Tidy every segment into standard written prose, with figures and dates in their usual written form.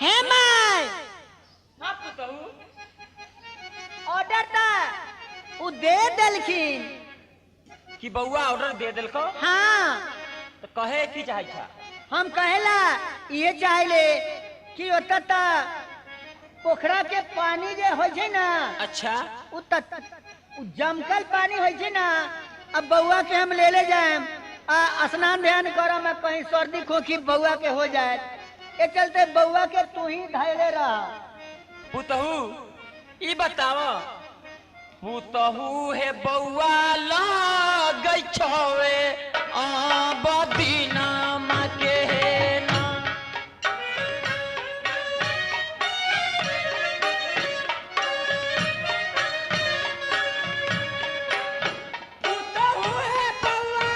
हे my. हाँ पुतहू। Order त उ दे देलखिन। कि बउआ ऑर्डर दे देलको? हाँ। तो कहे की चाहै छा? हम कहेला ये चाहले कि ओतऽ त पोखरा के पानी जे होइ छै ना। अच्छा। उ त उ जमकल पानी होइ छै ना, अब बउआ के हम ले ले जाएम आ स्नान ध्यान करम आ कहीं सर्दी खोखी बउआ के हो जाए, ए चलते बउआ के तू ही धैले रह। पुतहू ई बताव, पुतहू हे बउआ लगै छवे आ बदीना के हे ना। पुतहू हे बउआ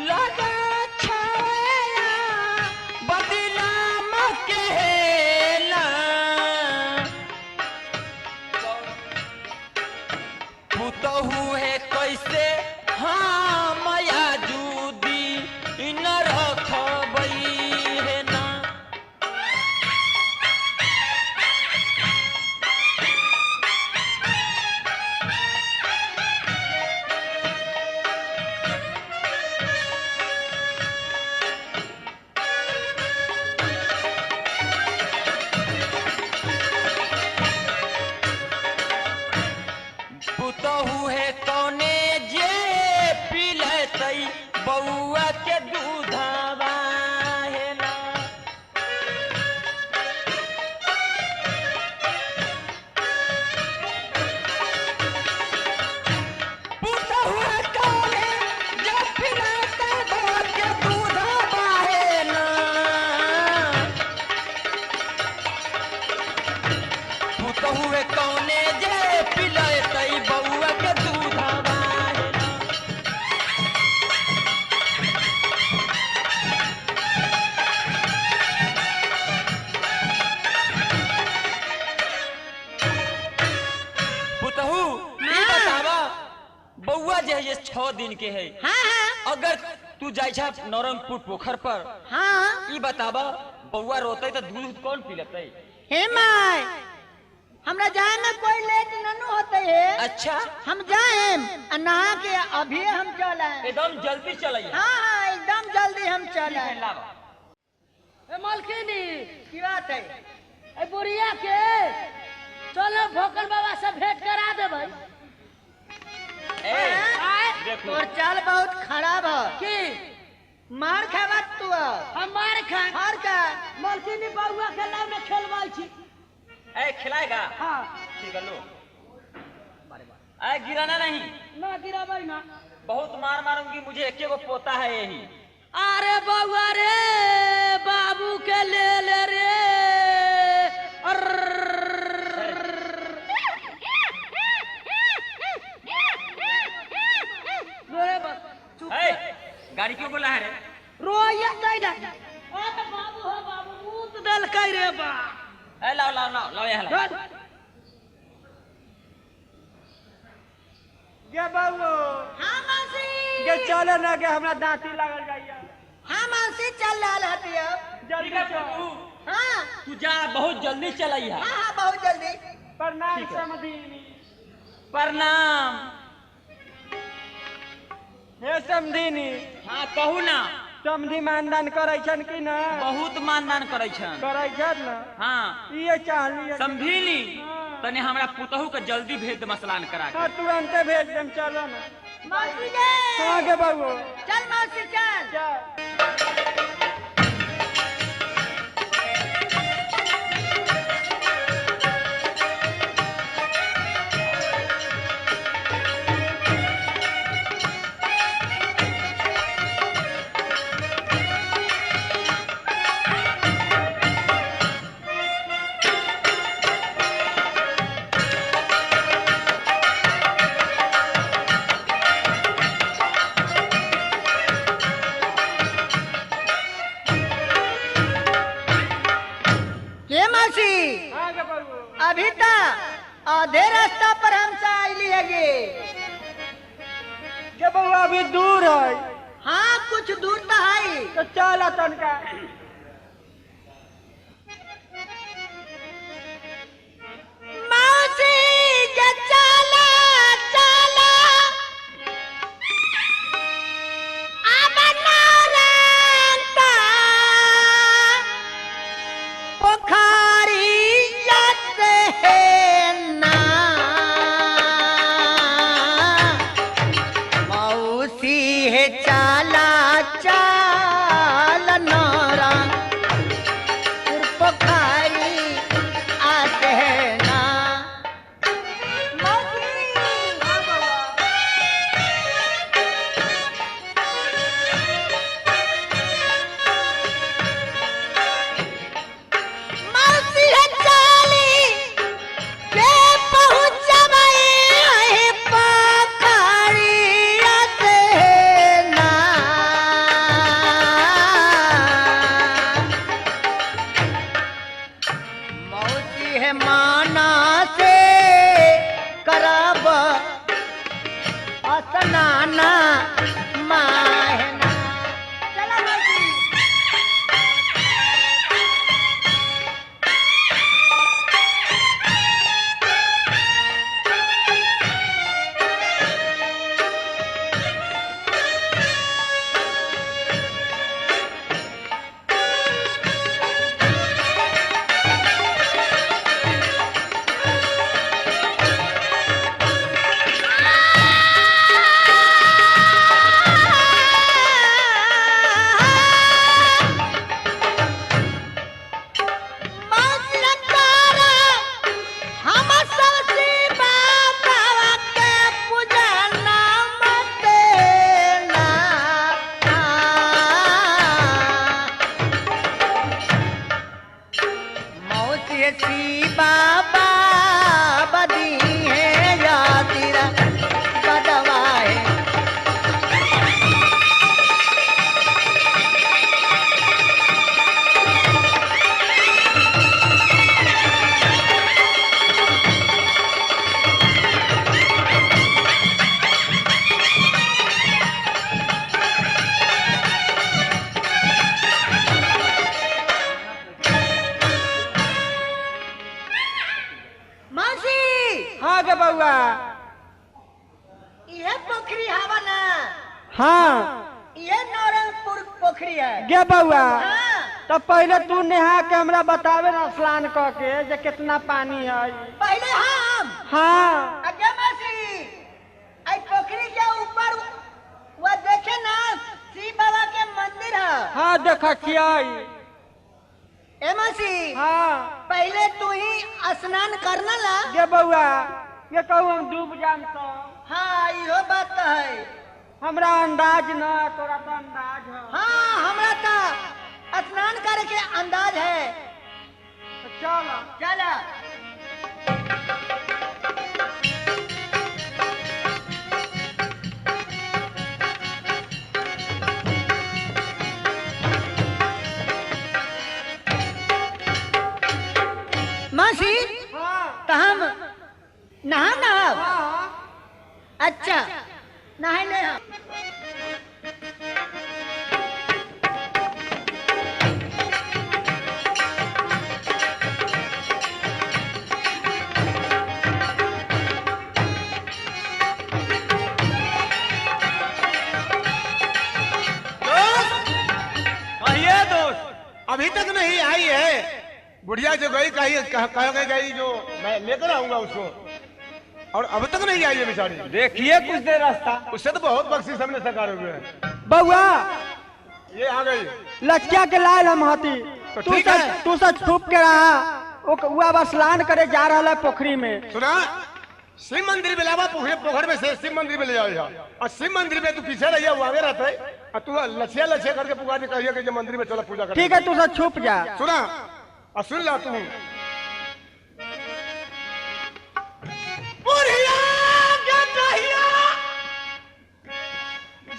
लगै छवे आ बदीना के हे ना। पुतहू है कैसे हाँ माया जूदी न रखबई है ना। पुतहू है कौने जे पिलतई बउआ के दूधवा है ना। पुतहू है कौने जे पिलतई बउआ के दूधवा है ना। पुतहू है कौने जे पिलतई बउआ के दूधवा है ना। पुतहू ई बतावा, बउआ जे है ये 6 दिन के है। हाँ हाँ। अगर तू जाइ छा नौरंगपुर पोखर पर, हाँ, ई बतावा बउआ रोतई तो दूध कौन पिलतई? हे my, हमरा जाए में कोई लेट ननु होते है। अच्छा। हम जाएम आ नहा के अभी हम चल आएम। एकदम जल्दी चलई। हाँ हाँ एकदम जल्दी हम चल आएम। ए मालकिनी, की बात है? ए बुढ़िया के चलो भोकल बाबा से भेंट करा देबै। ए आय देखो तोर चाल बहुत खराब है। की मार खाबा तू हम मार खा मार का। मालकिनी बउआ के लाव में खेलबै छी। ए खिलाएगा? हाँ। ठीक है लो। ए गिराना नहीं। ना गिराबै ना। बहुत मार मारूंगी, मुझे एक को पोता है यही। अरे बउआ रे बाबू के ले ले रे। रे बस चुप। ए गाड़ी क्यों बोला है रे? रोइया नहीं ना। अरे बाबू हो बाबू मूत देलकै रे बा। ए लाओ लाओ लाओ लाओ यहाँ लाओ। गे बउओ। हाँ मौसी। गे चलो ना गे, हमरा दांती लागल जाइया। हाँ मौसी चल रहल हती अब। जल्दी ठीक है चल। पुतहू, हाँ तू जा बहुत जल्दी चलई है। हाँ हाँ बहुत जल्दी। प्रणाम ठीक है। समधिनी। प्रणाम। हे समधिनी। हाँ कहू ना। समधि मानदान करै छन कि ना? बहुत मानदान करै छन। करै छन ना? हाँ। इहे चाहली। समझीली हाँ। तने हमरा पुतहू के जल्दी भेज दे मसलान करा के। हाँ तुरंते भेज देम, चलो ना। मौसी गे। हाँ गे बउओ। चल मौसी चल। चल। के मौसी? हाँ गे बउओ। अभी तक आधे रास्ता पर हम से आईली है गे। गे बउआ अभी दूर है। हाँ कुछ दूर तो है। तो चल तनका। है चाला चाल नौरा पोखरी आते हैं ना। मौसी है चाली के पहुँचबई ओहि पोखरी आते हैं ना। मौसी है माना से करब असनाना माहना। चला मौसी। बाबा बदी है या तेरा बदवा है। मासी हाँ गे बउआ। यह पोखरी हवा ना। हाँ यह नौरंगपुर पोखरी है। गे बउआ। हाँ। तब पहले तू नहा के हमरा बतावे ना स्नान क के जे कितना पानी है। पहले हम हाँ। अगे मासी आई पोखरी के ऊपर वह देखे ना शिव बाबा के मंदिर है। हाँ देखा छियै। ए मासी हाँ। पहले तू ही स्नान करना ला। गे बउआ ये कहू हम डूब जाम तो। हाँ इहो बात तो है। हमरा अंदाज न, तोरा तो अंदाज है। हाँ हमरा तो स्नान करे के अंदाज है। तो चल। चल। मासी हाँ। तो हम नहा नहा। हाँ। अच्छा नहा ले हम। दोस्त कहिए दोस्त अभी तक नहीं आई है बुढ़िया जो गई कही कह, कह गई गई जो मैं लेकर आऊंगा उसको और अब तक नहीं आई है बेचारी। देखिए कुछ देर रास्ता। उससे तो बहुत बख्शीश हमने सरकार हुए हैं। बउआ ये आ गई लचिया के लायल हम हती। तो तू ठीक सच है। तू सच छुप के रहा वो अब स्नान करे जा रहा है पोखरी में। सुना शिव मंदिर में लावा पोखरे पोखर में से शिव मंदिर में ले जाओ यहाँ। और शिव मंदिर में तू पीछे रहिए वो आगे रहता है और तू लछिया लछिया करके पुकार के कहिए कि जो मंदिर में चलो पूजा कर। ठीक है तू सच छुप जा। सुना और सुन ला तू बुढ़िया के दहिया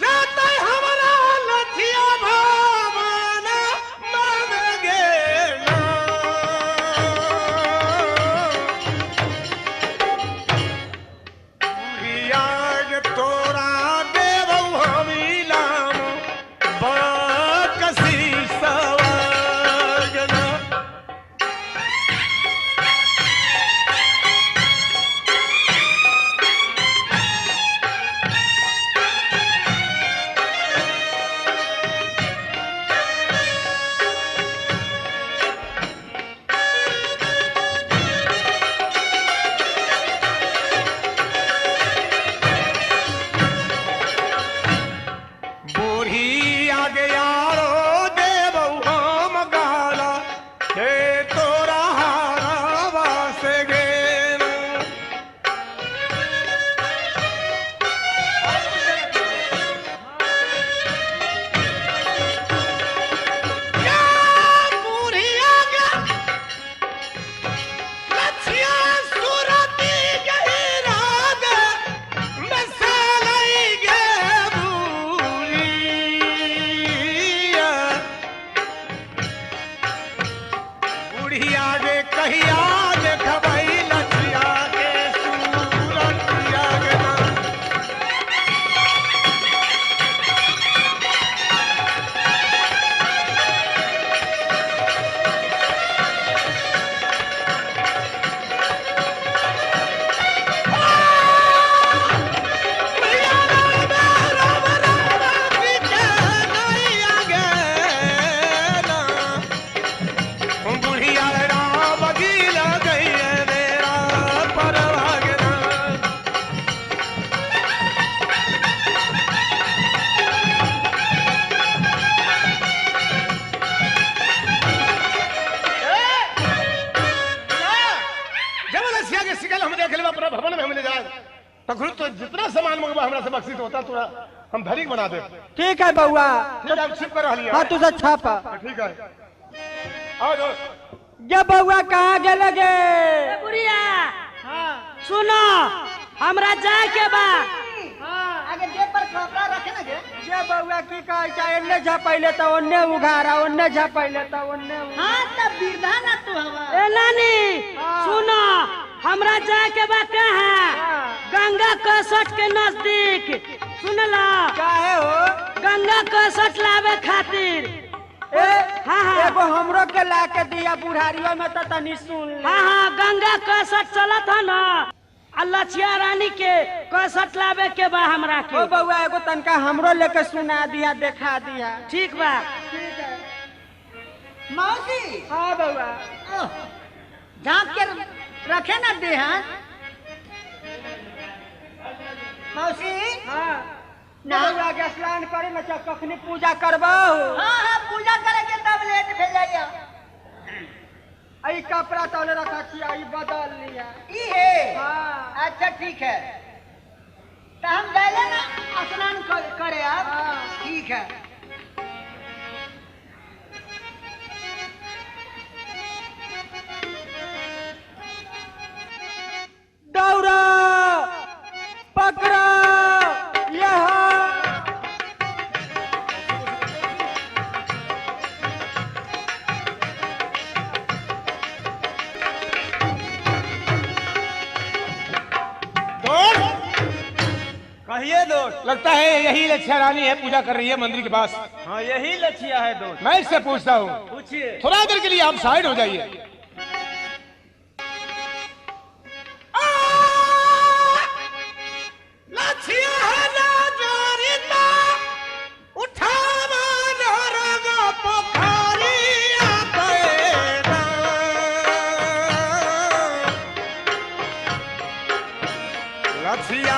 जाता हमारा लछिया भवाना मान गेला। बुढ़िया के तोरा देवौ हमीलाम बाकसी सवागना। हमरा से बख्शिश होता तोरा हम धनिक बना दे। ठीक है बउआ। ठीक है, हम छिप कर रहलिए। हाँ तू से छापा। ठीक है, आओ दोस्त। गे बउआ कहाँ गेले गे? ए बुढ़िया, सुनो, हमरा जाए के बा। आगे देह पर कपड़ा रखे ना गे। जे बउआ की कहै छै, एन्ने झपैले तऽ ओन्ने उघारा, ओन्ने झपैले तऽ ओन्ने उघारा। हाँ तब बिरधा ना तू हवा। ए नानी, सुनो, हमरा जाए के बा कहाँ? गंगा कसट के नजदीक, सुनला? काहे हो? गंगा कसट लावे खातिर। ए हाँ, हाँ। एगो हमरो के ला के दिया, बुढ़ारियो में तो तनी सुन ले। हाँ हाँ, गंगा कसट चलत है ना, आ लछिया रानी के कसट लावे के बा हमरा ओ के। बउआ एगो तनका हमरो लेके सुना दिया, देखा दिया। ठीक बा। ठीक है। मौसी। हाँ बउआ। ओह, झाँप के रखे ना देह। मौसी। हाँ ना। बउआ के स्नान करे ना, चाहे कखनी पूजा करबो? हाँ हाँ, पूजा करे के तब लेट भेजाइया। आई कपड़ा तौले रखा छिया, ई बदल लिया। ई है? हाँ। अच्छा ठीक है, तो हम जाइले ना स्नान करे अब। हाँ। ठीक है। दौड़ा पकड़ा यह। दोस्त। कहिए दोस्त। लगता है यही लक्ष्या रानी है, पूजा कर रही है मंदिर के पास। हाँ, यही लछिया है दोस्त। मैं इससे पूछता हूँ। पूछिए। थोड़ा देर के लिए आप साइड हो जाइए। लछिया